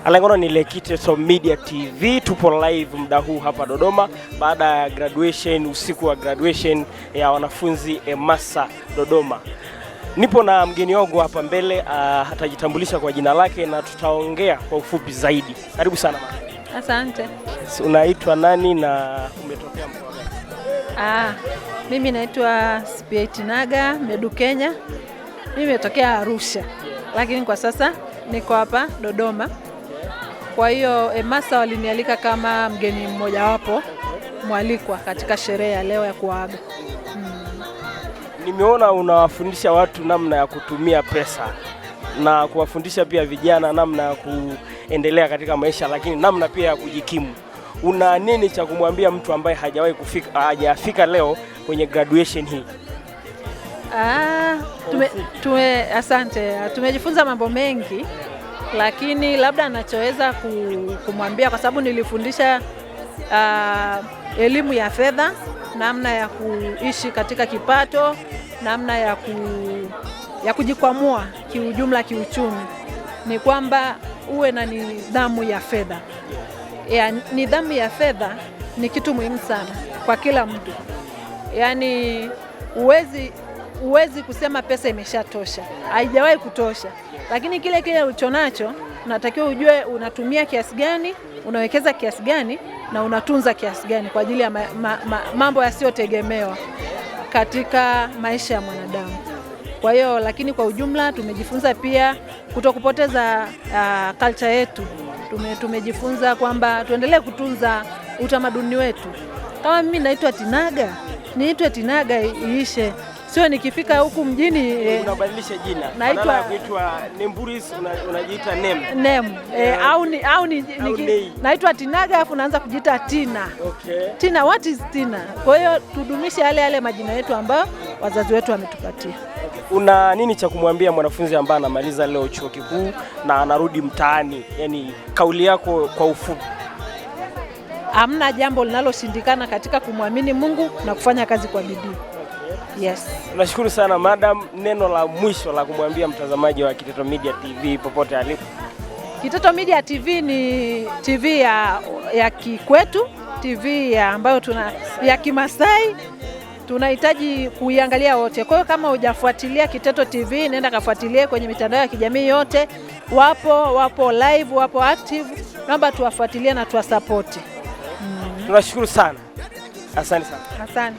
Alengano ni Lekiteto Media TV, tupo live muda huu hapa Dodoma baada ya graduation, usiku wa graduation ya wanafunzi EMASA Dodoma. Nipo na mgeni wangu hapa mbele, atajitambulisha kwa jina lake na tutaongea kwa ufupi zaidi. Karibu sana mama. Asante. Unaitwa nani na umetokea mkoa gani? Mimi naitwa CPA Tinaga Medu Kenya. Mimi nimetokea Arusha, lakini kwa sasa niko hapa Dodoma. Kwa hiyo EMASA walinialika kama mgeni mmojawapo mwalikwa katika sherehe ya leo ya kuaga. Nimeona unawafundisha watu namna ya kutumia pesa na kuwafundisha pia vijana namna ya kuendelea katika maisha, lakini namna pia ya kujikimu. Una nini cha kumwambia mtu ambaye hajawahi kufika, hajafika leo kwenye graduation hii? Asante. Tumejifunza mambo mengi, lakini labda anachoweza kumwambia kwa sababu nilifundisha elimu ya fedha, namna ya kuishi katika kipato, namna ya kujikwamua kiujumla kiuchumi, ni kwamba uwe na nidhamu ya fedha. Nidhamu ya fedha ni kitu muhimu sana kwa kila mtu. Yaani huwezi kusema pesa imeshatosha, haijawahi kutosha, lakini kile kile ulichonacho unatakiwa ujue unatumia kiasi gani, unawekeza kiasi gani na unatunza kiasi gani kwa ajili ya mambo yasiyotegemewa katika maisha ya mwanadamu. Kwa hiyo lakini kwa ujumla tumejifunza pia kutokupoteza culture yetu. Tumejifunza kwamba tuendelee kutunza utamaduni wetu. Kama mimi naitwa Tinaga, niitwe Tinaga iishe, sio nikifika huku mjini Unabadilisha jina. Naitwa- Badala ya kuitwa Nemburis unajiita Nem. Nem au ni, Au Nei. naitwa Tinaga afu naanza kujiita Tina. Okay. Tina, what is Tina? Kwa hiyo tudumishe yale yale majina yetu ambayo wazazi wetu wametupatia. Una nini cha kumwambia mwanafunzi ambaye anamaliza leo chuo kikuu na anarudi mtaani? Yaani kauli yako kwa ufupi. Hamna jambo linaloshindikana katika kumwamini Mungu na kufanya kazi kwa bidii. Yes. Nashukuru sana madam, neno la mwisho la kumwambia mtazamaji wa Kiteto Media TV popote alipo. Kiteto Media TV ni TV ya kikwetu, TV ya ambayo tuna ya Kimasai, tunahitaji kuiangalia wote. Kwa hiyo kama hujafuatilia Kiteto TV, nenda kafuatilie kwenye mitandao ya kijamii yote, wapo live, wapo active. Naomba tuwafuatilie na tuwasapoti. Tunashukuru sana, asante sana. Asante.